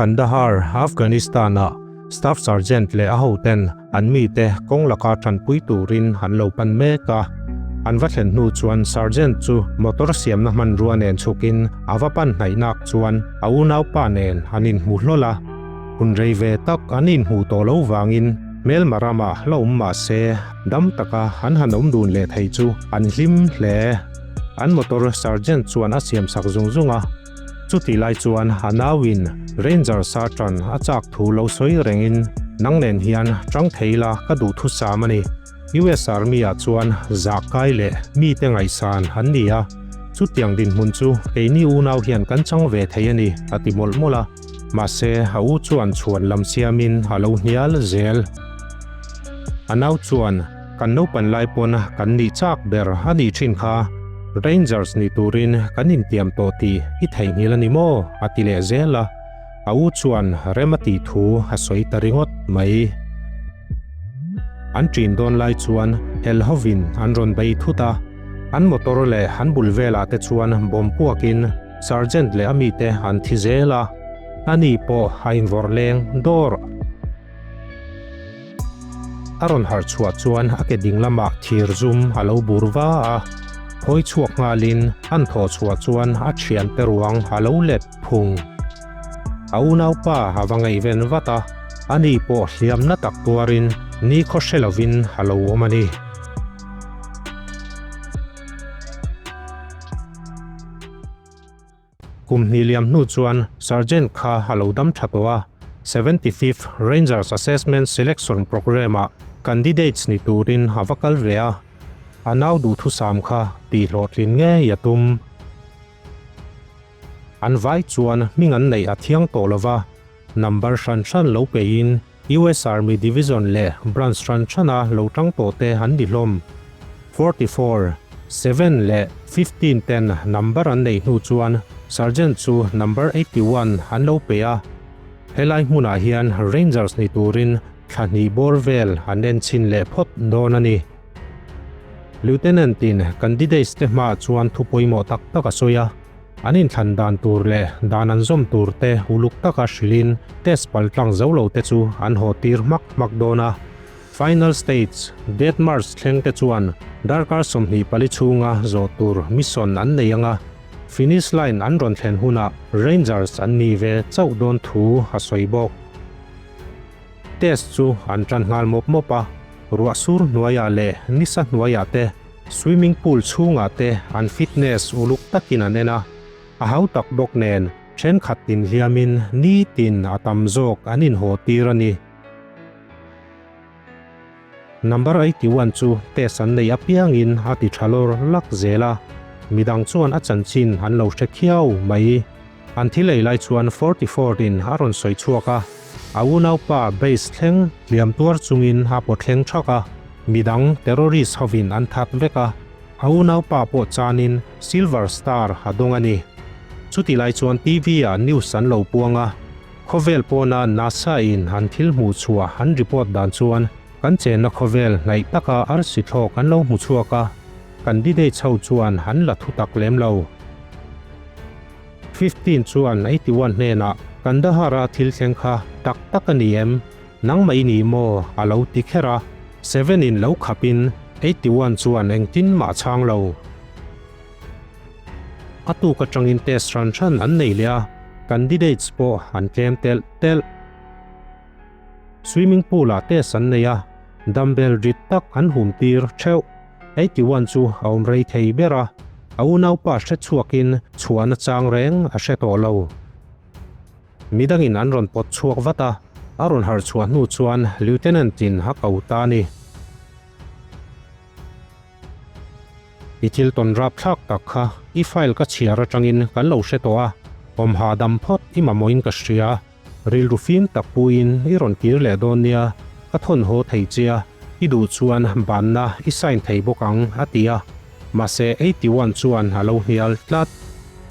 Kandahar, Afghanistan-ah Staff Sergeant leh a hoten an mite kawng laka tanpui turin an lo pan mek a. An va thlen hnu chuan Sergeant chu motor siamna hmanrua nen chhukin a va pan hnaihnak chuan a unaupa nen an inhmu hlawl a. Hun rei ve tak an inhmuh tawh lo vangin hmelma ramah la awm mah se dam taka an han awm dun leh thei chu an hlim hle. An motor Sergeant chuan a siamsak zung zung a. Chutih lai chuan a nauin Ranger Sartan a chak thu lo sawi rengin, Nang nen hian tang thei la ka duh thusam a ni. US Army ah chuan zah kai leh mite ngaihsan an ni a, chutiang dinhmun chu keini unau hian kan chang ve thei a ni, a ti mawlh mawlh a. Mahse, a u chuan chhuan lam siamin a lo hnial zel. A nau chuan, Kan naupan lai pawn kan nih chak ber a nih thin kha, Rangers ni turin kan intiam tawh tih i theihnghilh a ni maw? a ti leh zel a. A u chuan rem a tih thu a sawi ta ringawt mai. An ṭin dawn lai chuan hel hovin an rawn bei thut a, an motor leh an bul velah te chuan bawm puakin Sergeant leh a mite an thi zel a, ani pawh a invawrh leng dawr. A rawn harh chhuah chuan a ke ding lamah thir zum a lo bur va a, phawi chhuak nghalin an thawh chhuah chuan a thiante ruang a lo let phung. A unaupa a va ngaihven vat a, ani pawh hliamna tak tuarin nikhaw hre lovin a lo awm a ni. Kum hnih liam hnu chuan Sergeant kha a lo dam tha tawh a, 75th Rangers Assessment Selection Programme-ah candidates ni turin a va kal ve a, a nau duhthusam kha tihhlawhtlin ngei a tum. An vai chuan hming an neih a thiang tawh lo va, number hran hran lo peiin US Army Division leh Branch hran hrana lo tang tawh te an ni hlawm. 44, 7 leh 15 ten number an neih hnu chuan Sergeant chu number 81 an lo pe a. Helai hmunah hian Rangers ni turin thla hnih bawr vel an enchhin leh phawt dawn a ni. Lieutenant in candidates te hmaah chuan thu pawimawh tak tak a sawi a. An inthlan dan tur leh dan an zawm tur te uluk taka hrilhin test pal tlang zo lo te chu an haw tir hmak hmak dawn a. Final stage, Death March thleng te chuan darkar 24 chhunga zawh tur mission an nei ang a, finish line an rawn thlen hunah Rangers an ni ve chauh dawn thu a sawi bawk. Test chu an tan nghal mawp mawp a, ruah sur hnuaiah leh nisa hnuaiah te, Swimming pool chhungah te an fitness uluk takin an en a, a hau tak bawk nen thenkhat inhliamin nitin a tam zawk an inhaw tir a ni. Number 81 chu test an nei apiangin a ti tha lawr lak zel a, midang chuan a chanchin an lo hre khiau mai. An thil ei lai chuan 44 in a rawn sawi chhuak a, a unaupa base thleng hliam tuar chungin a pawt thleng thak a, midang terrorist hovin an that vek a, a unaupa pawh chanin Silver Star a dawng a ni. Chuti lai chuan TV ah news an lo puang a, khawvel pawna NASA in an thil hmuh chhuah an report dan chuan kan chenna khawvel hnaih taka arsi thlawk an lo hmu chhuak a, candidates ho chuan an la thutak lem lo. 15 chuan 81 hnenah Kandahar-a thil thleng kha tak tak a ni em? Nangmah i ni maw? a lo ti kher a. Seven in lo khapin 81 chuan engtin mah chhang lo. A tuk atangin test hran hran an nei leh a, candidates pawh an tlem telh telh. Swimming pool-ah test an nei a, dumbbell rit tak an hum tir theuh. 81 chu a awm rei thei ber a, a unaupa hre chhuakin chhuahna chang reng a hre tawh lo. Midangin an rawn pawt chhuak vat a, a rawn harh chhuah hnu chuan Lieutenant-in a ko ta a ni. I thil tawn rap thlak tak kha i file ka chhiar atangin kan lo hre tawh a, awm hahdam phawt i mamawhin ka hria. Rilru fim tak puiin i rawn kir leh dawn nia, ka thawn haw thei che a, i duh chuan banna i sign thei bawk ang, a ti a. Mahse 81 chuan a lo hnial tlat.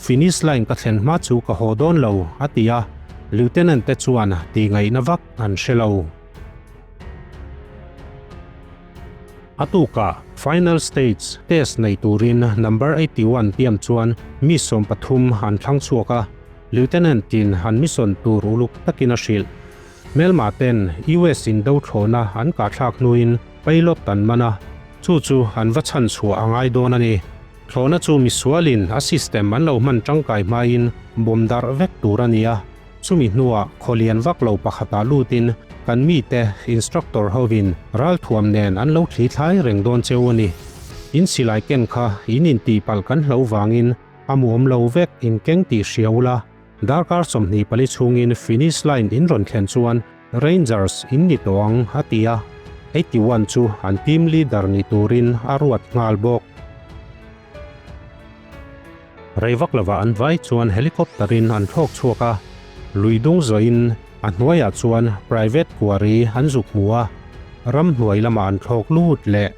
Finish line ka thlen hma chu ka haw dawn lo, a ti a. Lieutenant te chuan tih ngaihna vak an hre lo. A tukah final stage test nei turin number 81 tiam chuan mi 13 an thlang chhuak a. Lieutenant in an mission tur uluk takin a hrilh. Hmelma ten US in do thlawhna an kahthlak hnuin pilot an man a, chu chu an va chhan chhuah a ngai dawn a ni. Thlawhna chu misualin a system an lo hman tangkai hmain bomb darh vek tur a ni a, chumi hnuah khawlian vak lo pakhatah lutin kan mite instructor hovin ralthuam nen an lo thli thlai reng dawn cheu a ni. In silai ken kha in intihpalh kan hlo vangin a muam lo vek in keng tih hria ula, darkar 24 chhungin finish line in rawn thlen chuan Rangers in ni tawh ang, a ti a, 81 chu an team leader ni turin a ruat nghal bawk. Rei vak lovah an vai chuan helicopter in an thlawk chhuak a, lui dung zawhin a hnuaiah chuan private quarry an zuk hmu a, ramhnuai lamah an thlawk lut leh.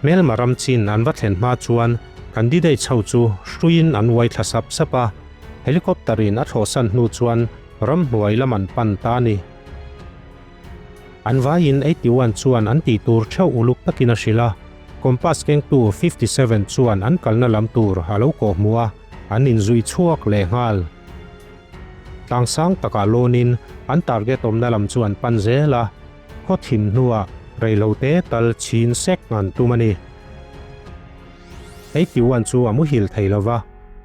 Hmelma ram chin an va thlen hma chuan candidates ho chu hruiin an uai thla sap sap a, helicopter in a thlawhsan hnu chuan ramhnuai lam an pan ta a ni. An vaiin 81 chuan an tih tur theuh uluk takin a hrilh a, compass kengtu 57 chuan an kalna lam tur a lo kawh hmuh a, an inzui chhuak leh nghal. Tlangsang takah lawnin an target awmna lam chu an pan zel a. Khaw thim hnuah reilote tal chhin sek an tum a ni. 81 chu a muhil thei lo va,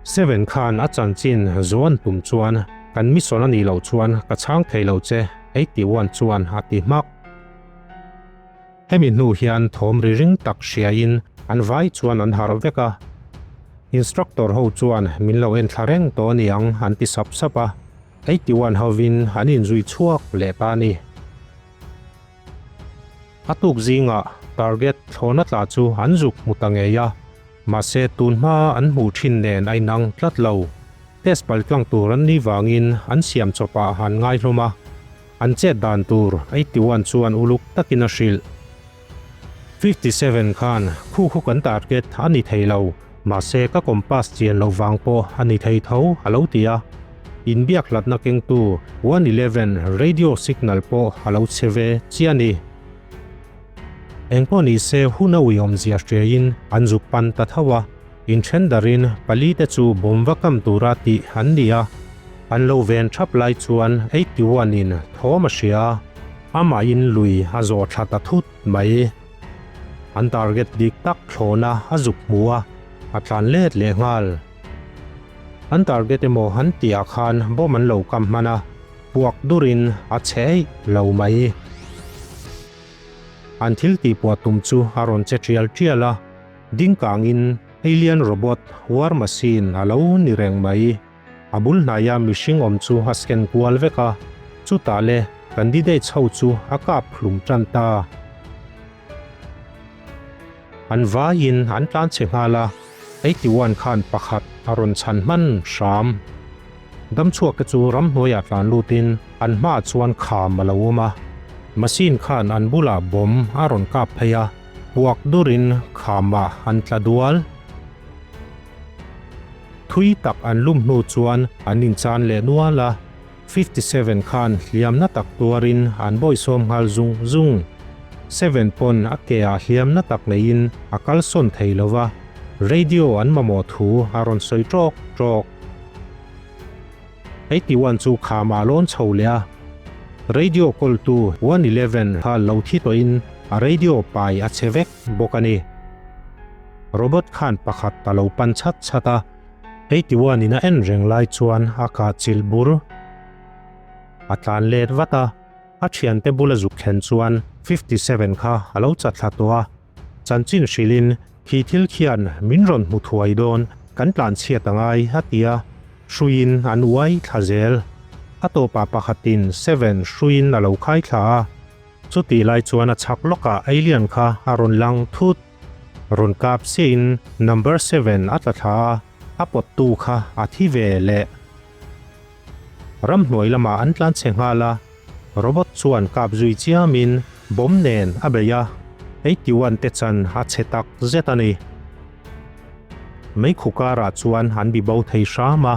Seven khan a chanchin zuan tum chuan kan mission a nih loh chuan ka chhang thei lo che, 81 chuan a ti hmak. Hemi hnu hian thawm ri ring tak hriain an vai chuan an harh vek a. Instructor ho chuan min lo en thla reng tawh a niang an ti sap sap a. 81 hovin an inzui chhuak leh ta a ni. A tuk zingah target thlawhna tla chu an zuk hmu ta ngei a, mahse tun hma an hmuh thin nen a inang tlat lo. Test pal tlang tur an nih vangin an siam chawpah han ngai hlawm a, an chet dan tur 81 chuan uluk takin a hrilh. 57 khan khu khu kan target a ni thei lo, mahse ka compass chian loh vang pawh a ni thei tho a lo ti a. Inbiak hlatna kengtu 111 radio signal pawh a lo che ve chiah a ni. Engpawh ni se hun a uiawmzia hriain an zuk pan ta tho a, inthen darin pali te chu bawm va kam tura tih an ni a. An lo ven thap lai chuan 81 in thawm a hria a. Amahin lui a zawh thla ta thut mai. An target dik tak thlawhna a zuk hmu a, a tlan let leh nghal. An target emaw an tihah khan bomb an lo kam hman a, puak durin a chhe eih lo mai. An thil tihpuah tum chu a rawn che tial tial a, ding kangin alien robot war machine a lo ni reng mai. A bul hnaia mihring awm chu a scan kual vek a, chutah le candidates ho chu a kap hlum tan ta. An vaiin an tlan chhe nghal a, 81 khan pakhat a rawn chhan hman hram. Damchhuak te chu ramhnuaiah tlan lutin an hmaah chuan kham a lo awm a, machine khan an bulah bomb a rawn kap phei a, puak durin khamah an tla dual. Thui tak an lum hnu chuan an inchan leh nual a, 57 khan hliamna tak tuarin an bawisawm nghal zung zung. Seven pawn a ke ah hliamna tak neiin a kalsawn thei lo va, radio an mamawh thu a rawn sawi tawk tawk. 81 chu khamah a lawn chho leh a, radio kawltu 111 kha lo thi tawhin a radio pai a che vek bawk a ni. Robot khan pakhat a lo pan chat chat a, 81 in a en reng lai chuan a kah chilh bur. A tlan let vat a, a thiante bula zuk thlen chuan 57 kha a lo chat thla tawh a, chanchin hrilhin khi thil khian min rawn hmu thuai dawn, kan tlan chhiat a ngai a ti a, hruiin an uai thla zel. A tawpah pakhatin seven hruiin a lo khai thla a, chutih lai chuan a chhak lawkah alien kha a rawn lang thut. Rawn kap chiahin number seven a tla thla a, a pawttu kha a thi ve leh. Ramhnuai lamah an tlan chhe nghal a, robot chuan kap zui chiamin bomb nen a bei a, 81 te chan a chhe tak zet a ni. Meikhu karah chuan an bi bo thei hram a,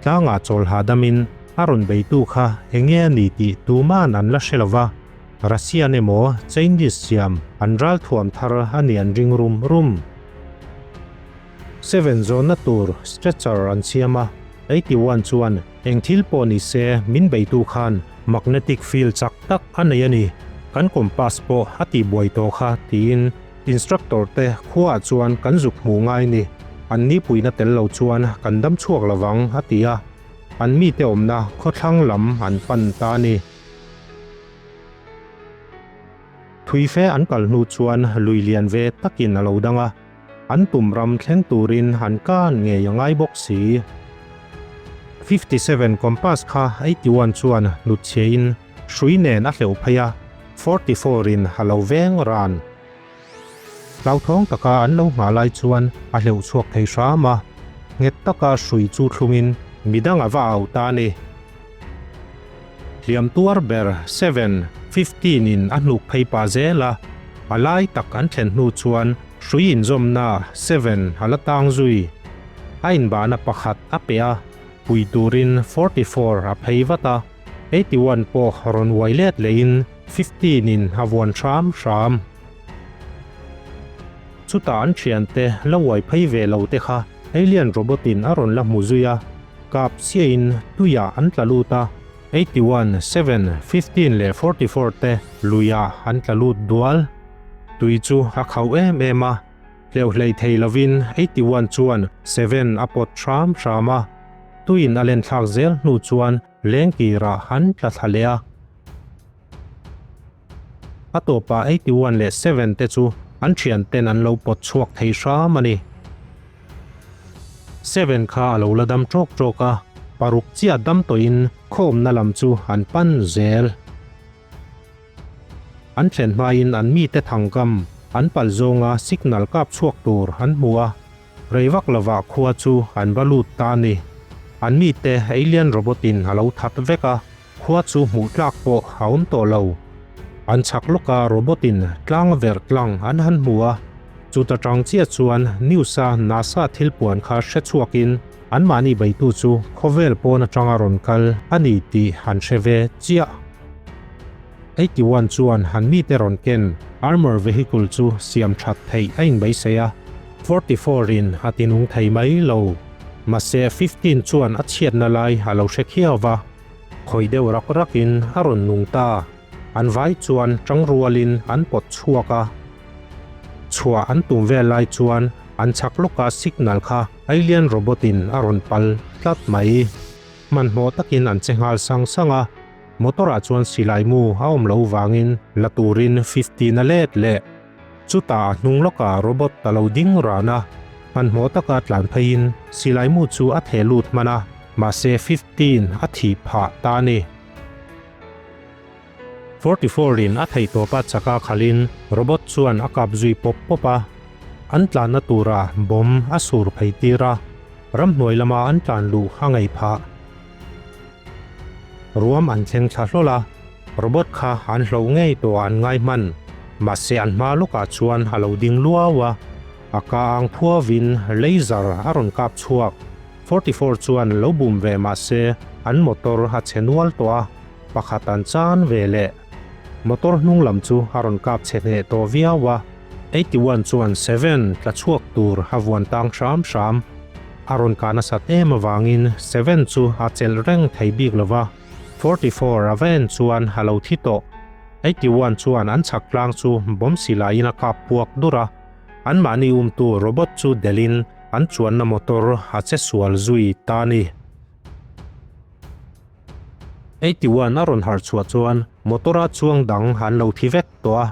tlangah chawl hahdamin a rawn beitu kha enge a ni tih tuman an la hre lo va. Russian emaw Chinese siam an ralthuam thar a ni an ring rum rum. Seven zawnna tur stretcher an siam a. 81 chuan eng thil pawh ni se min beitu khan magnetic field chak tak a nei a ni, kan compass pawh a tihbuai tawh kha tiin instructor te khuaah chuan kan zuk hmu ngai ni, an nipuina tel lo chuan kan dam chhuak lovang a ti a, an mite awmna khawthlang lam an pan ta a ni. Thui fe an kal hnu chuan lui lian ve takin a lo dang a, an tum ram thleng turin an kan ngei a ngai bawk si. 57 compass kha 81 chuan hnut chhiain hrui nen a hleuh phei a, 44 in a lo veng ran. Hlauthawng taka an lo nghah lai chuan a hleuh chhuak thei hram a, nghet taka hrui chu thlungin midang a va au ta a ni. Hliam tuar ber 7, 15 in a hnuk phei pah zel a, a lai tak an thlen hnu chuan hrui inzawmna 7 a la tang zui. A inbahna pakhat a pe a, pui turin 44 a phei vat a, 81 pawh rawn uai let lehin 15 in a vuan hram hram. Chutah an thiante la uai phei ve lo te kha alien robot in a rawn la hmu zui a, kap chiahin tuiah an tla lut a, 81, 7, 15 leh 44 te luiah an tla lut dual. Tui chu a khauh em em a, hleuh hlei thei lovin 81 chuan 7 a pawt hram hram a, tuiin a len thlak zel hnu chuan lengkirah an tla thla leh a. A tawpah 81 leh 7 te chu an thianten an lo pawt chhuak thei hram a ni. 7 kha a lo la dam tawk tawk a, paruk chiah dam tawhin khawmna lam chu an pan zel. An thlen hmain an mite thangkam an pal zawnga signal kap chhuak tur an hmu a, Rei vak lovah khua chu an va lut ta a ni. An mite alien robot in a lo that vek a, khua chu hmuh tlak pawh a awm tawh lo. An chhak lawka robot in tlang verh tlang an han hmu a, chuta tang chiah chuan news a NASA thil puan kha hre chhuakin anmahni beitu chu khawvel pawn atanga rawn kal a ni tih an hre ve chiah. 81 chuan han mite rawn ken armour vehicle chu siam that theih a inbeisei a, 44 in a tinung thei mai lo. Mahse 15 chuan a chhiatna lai a lo hre khiau va, khawih deuh rak rakin a rawn nung ta. An vai chuan tangrualin an pawt chhuak a. Chhuah an tum vel lai chuan an chhak lawka signal kha alien robot in a rawn pal tlat mai. Hmanhmawh takin an che nghal sang sang a. Motor ah chuan silai mu a awm lo vangin la turin 15 a let leh. Chutah a hnung lawkah robot a lo ding ran a, hmanhmawh taka tlan pheiin silai mu chu a theh lut hman a, mahse 15 a thih phah ta a ni. 44 in a theihtawpa chaka khalhin robot chuan a kap zui pawp pawp a, an tlanna tura bomb a sur phei tir a, ramhnuai lama an tlan luh a ngaih phah. Ruam an thleng thla hlawl a, robot kha an hloh ngei tawh an ngai hman. Mahse an hma lawkah chuan a lo ding luau a, a ka ang phuavin laser a rawn kap chhuak. 44 chuan lo bum ve mahse an motor a chhe nual tawh a, pakhat an chan ve leh. Motor hnung lam chu a rawn kap chhe hneh tawh viau a, 81 chuan 7 tla chhuak tur a vuan tang hram hram. A rawn kah nasat em avangin 7 chu a chelh reng thei bik lo va, 44 a va en chuan a lo thi tawh. 81 chuan an chhak tlang chu bomb silaiin a kap puak dur a, anmahni umtu robot chu delhin an chuanna motor a che sual zui ta a ni. 81 a rawn harh chhuah chuan motor-a chuang dang an lo thi vek tawh a,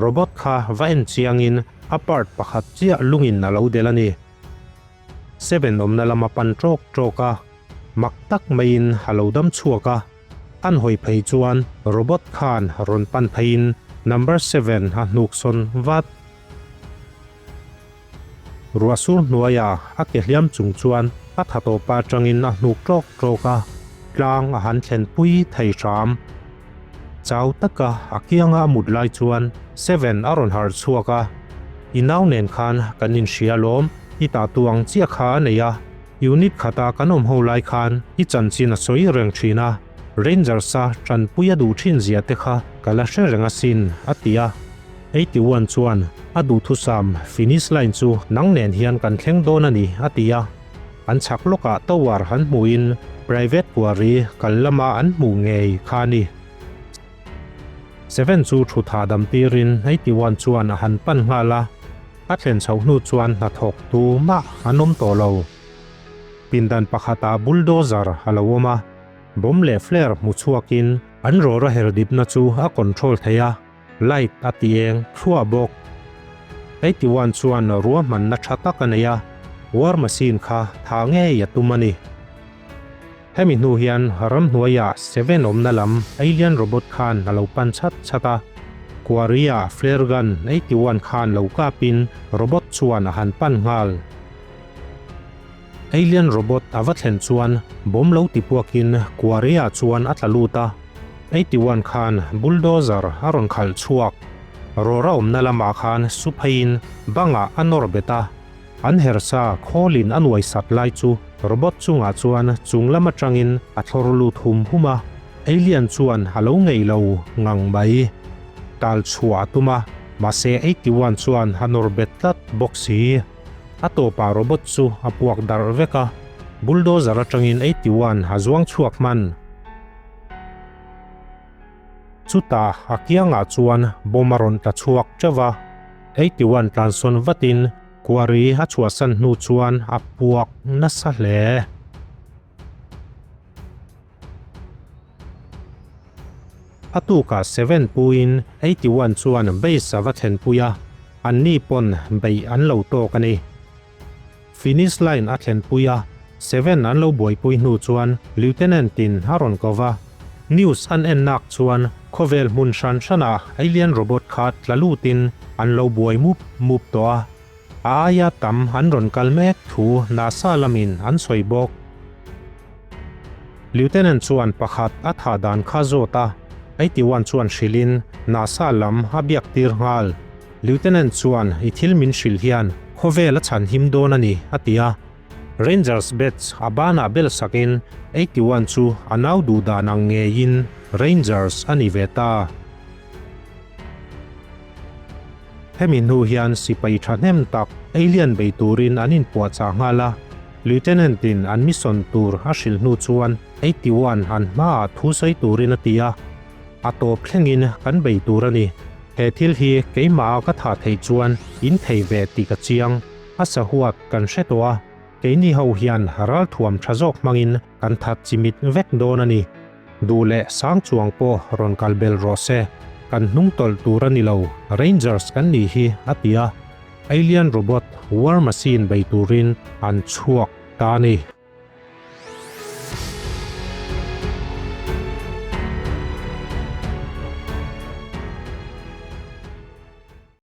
robot kha va en chiangin a part pakhat chiah lungin a lo delh a ni. 7 awmna lama pan tawk tawk a, mak tak maiin a lo dam chhuak a, an hawi phei chuan robot khan rawn pan pheiin number 7 a hnuk sawn vat. Ruah sur hnuaia a ke hliam chung chuan a tha tawpa atangin a hnuk tawk tawk a, tlang a han thlen pui thei hram. Chau taka a kianga a mut lai chuan 7 a rawn harh chhuak a, I nau nen khan kan inhria alawm, i tah tu ang chiah kha a nei a, unit khata kan awm ho lai khan i chanchin a sawi reng thin a, Rangers-a tanpui a duh thin zia te kha ka la hre reng asin, a ti a. 81 chuan a duhthusam finish line chu nang nen hian kan thleng dawn a ni, a ti a. An chhak lawkah tower han hmuhin private quarry kal lama an hmuh ngei kha a ni. Seven chu thut hahdam tirin 81 chuan a han pan nghal a, a thlen chhoh hnu chuan hnathawk tu mah an awm tawh lo. Pindan pakhatah bulldozer a lo awm a, bomb leh flare hmu chhuakin an rawra her dipna chu a control thei a, light a ti eng thluah bawk. 81 chuan ruahmanna tha tak a nei a, war machine kha tha ngei a tum a ni. Hemi hnu hian ramhnuaiah Seven awmna lam alien robot khan a lo pan chat chat a, Quarry-a flare gun 81 khan lo kapin robot chuan a han pan nghal. Alien robot a va thlen chuan bomb lo tipuakin Quarry-ah chuan a tla lut a, 81 khan bulldozer a rawn khalh chhuak. Rawra awmna lamah khan su pheiin bangah a nawr bet a. An hersa khawlin a nuai sat lai chu robot chungah chuan chung lam atangin a thlawr lut hum hum a, alien chuan a lo ngei lo ngang mai. Tal chhuah a tum a, mahse 81 chuan a nawr bet tlat bawk si. A tawpah robot chu a puak darh vek a, bulldozer atangin 81 a zuang chhuak hman. Chutah a kiangah chuan bomb a rawn tla chhuak teuh a, 81 tlansawn vatin quarry a chhuahsan hnu chuan a puak nasa hle. A tukah Seven puiin 81 chuan base a va thlenpui a, anni pawn beih an lo tawk a ni. Finish line a thlenpui a, Seven an lo buaipui hnu chuan Lieutenant in a rawn ko va. News an en nak chuan khawvel hmun hran hranah alien robot kha tla lutin an lo buai mup mup tawh a. A aia tam an rawn kal mek thu NASA lamin an sawi bawk. Lieutenant chuan pakhat a thah dan kha zawt a, 81 chuan hrilhin NASA lam a biak tir nghal. Lieutenant chuan i thil min hrilh hian khawvel a chhan him dawn a ni, a ti a. Rangers badge a banah bel sakin 81 chu a nau duh dan ang ngeiin Rangers a ni ve ta. Hemi hnu hian sipai thahnem tak alien bei turin an inpuahchah nghal a, Lieutenant in an mission tur a hrilh hnu chuan 81 an hmaah thu sawi turin a ti a. A tawp thlengin kan bei tur a ni. He thil hi keimah a ka thah theih chuan in thei ve tih ka chiang. A sahuat kan hre tawh a, keini ho hian ralthuam tha zawk hmangin kan that chimit vek dawn a ni. Duh leh sang chuang pawh rawn kal bel rawh se. Kan hnung tawlh tur a ni lo, Rangers kan nih hi, a ti a. Alien robot war machine bei turin an chhuak ta a ni.